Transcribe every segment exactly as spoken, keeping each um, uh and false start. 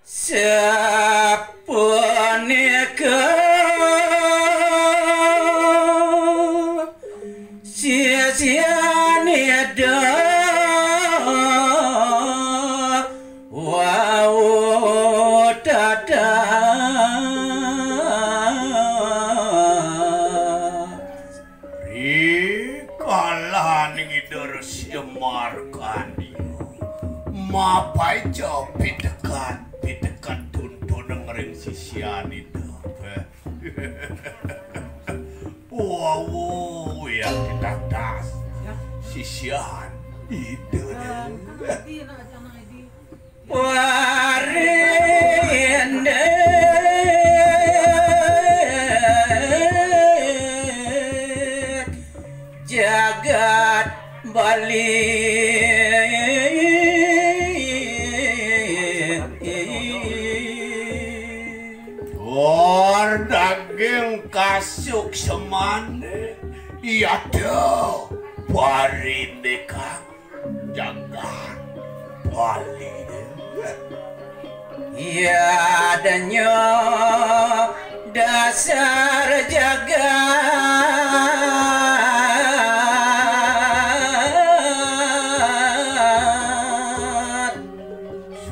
Sapunika sisyanida wau tatas. Rikalaning Ida Resi Markandeya, mapaica pitekat-pitekat tuntuneng ring sisyanida. Wau, ya, tatas. Sisyan Ida. Parindik jagat Bali. Tur daging kasuksemané, yata parindikan jagat Bali. Yadnya dasar jagat.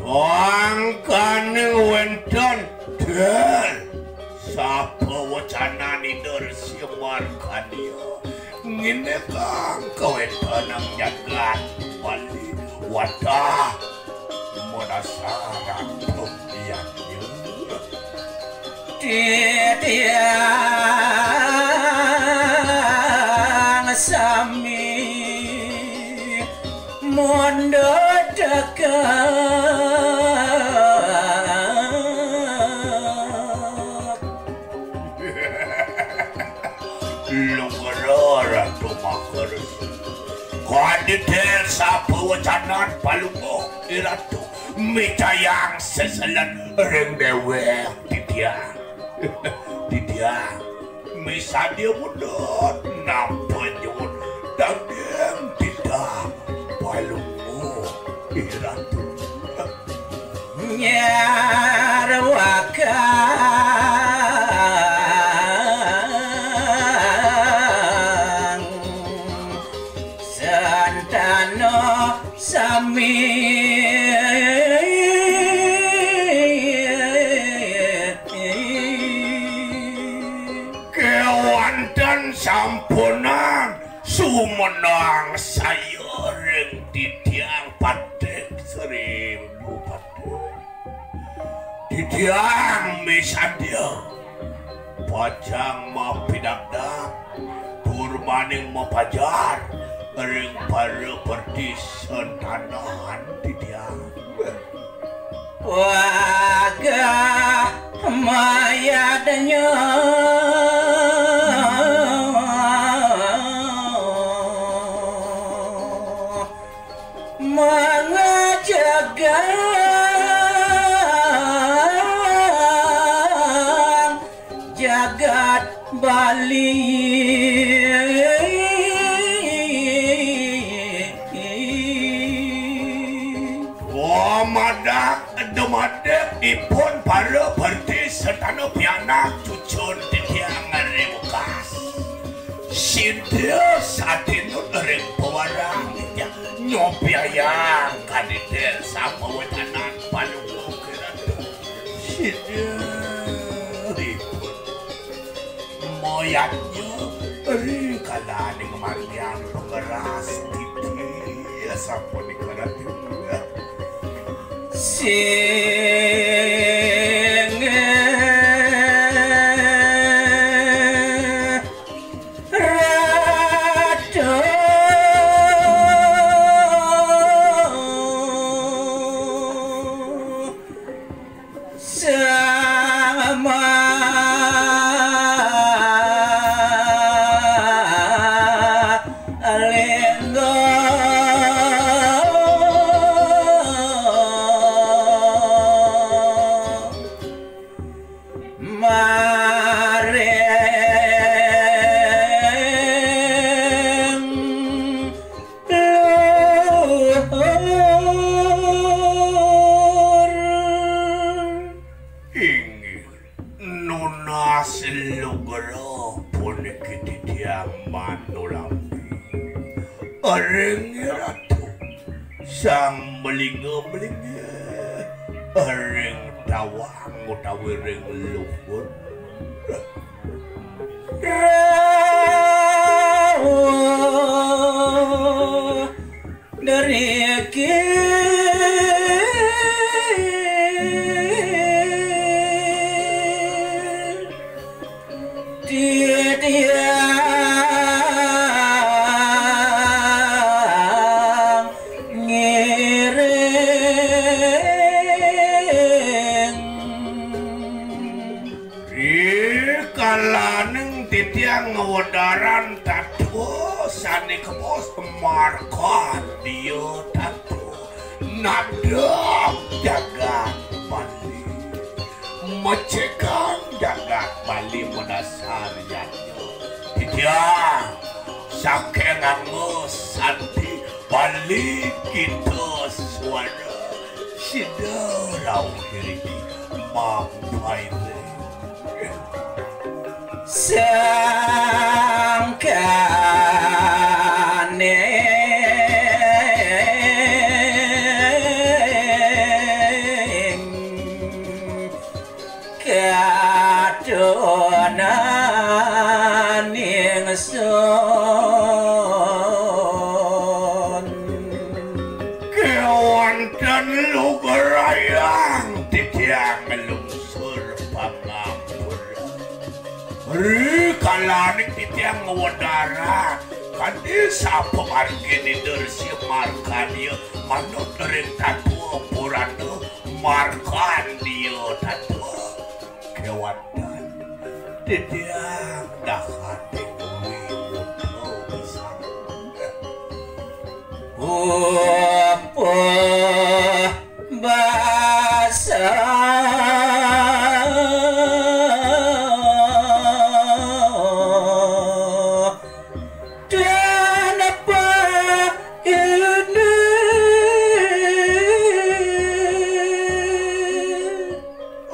Sangkaning wénten, Dél, sapawecanan Ida Resi Markandeya. Nginikang kawéntenan jagat Bali, wantah madasaran pembiyannya. Titiang sami mundut teka. Lugra Ratu Maharesi. Kadi Dél sapawecanan Palungguh Iratu, micayang seselan ring déwék titiang. Titiang misadia mundut nampa nyuwun daging titiang Palungguh Iratu. Nyarwakang santana sami. Kéwanten sampunang sumenang saya ring titiang Patih Sri Bupati. Titiang misadia pacang mapidabdab tur maning mapajar ring para pertisentanahan titiang. Wagah mayadnya mangajegang jagat Bali. Wah, madak, dumadak ipun para pertisentana pianak cucun titiang ring wekas. Sida satinut ring pawarang nyobiayang kadi Dél sapawecanan Palungguh Iratu. Sida ipun mayadnya rikalaning margiang pangeras titi sapunika Ratu. Sing Ratu Sang Maha Lingga. Ring Ratu, sang melingga-melingga, ring tawang utawi ring luhur. Rauh deriki titiang ngiring. Rikalaning titiang ngwedaran tatua sane kebos markandia tatua, nadep jagat Bali, mecekang jagat Bali madasar yadnya. Titiang saking angga santi Bali kita suara sida rauh iriki mampaire. Sangkaning katunaning sun. Kewanten lugrayang titiang nglungsur pangampura. Rikalaning titiang ngwedarang kadi sapamargin Ida Resi Markandeya manut ring tatua purana Markandeya tatua. Kewanten titiang dahating wimuta pisan. Upah basa dan apa ini.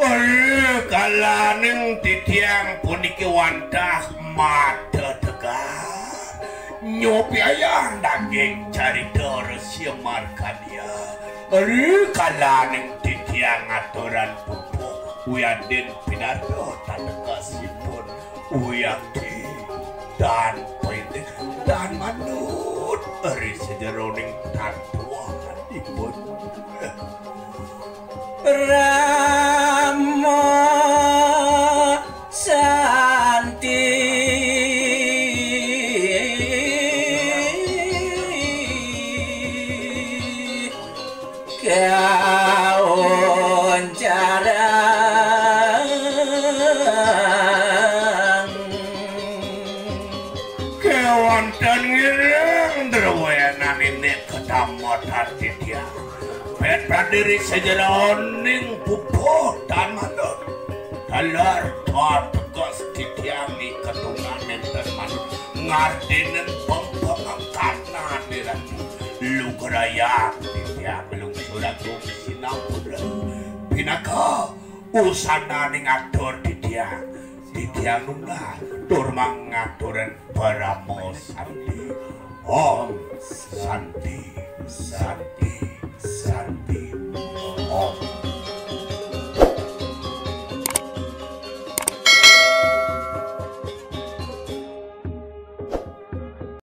Rikalaning titiang puniki wantah mata tegar, nyupiayang daging carita Resi Markandeya. Rikalaning titiang ngaturang pupuh wiadin pinarta tatekasipun wiakti tan paindih tan manut ri sajeroning tatuanipun. Rama Santi kauncarang. Kewanten ngiring druénan indik kadamatan titiang. Pét pradiri sajeroning pupuh tan manut. Taler teges titiang iketungan nénten manut. Ngartinin pengpengangkatna nirati. Lugrayang titiang nglungsur agung sinampura. Pinaka usananing atur titiang. Titiang nunggah tur mangaturan parama santi. Om Santi, Santi, Santi,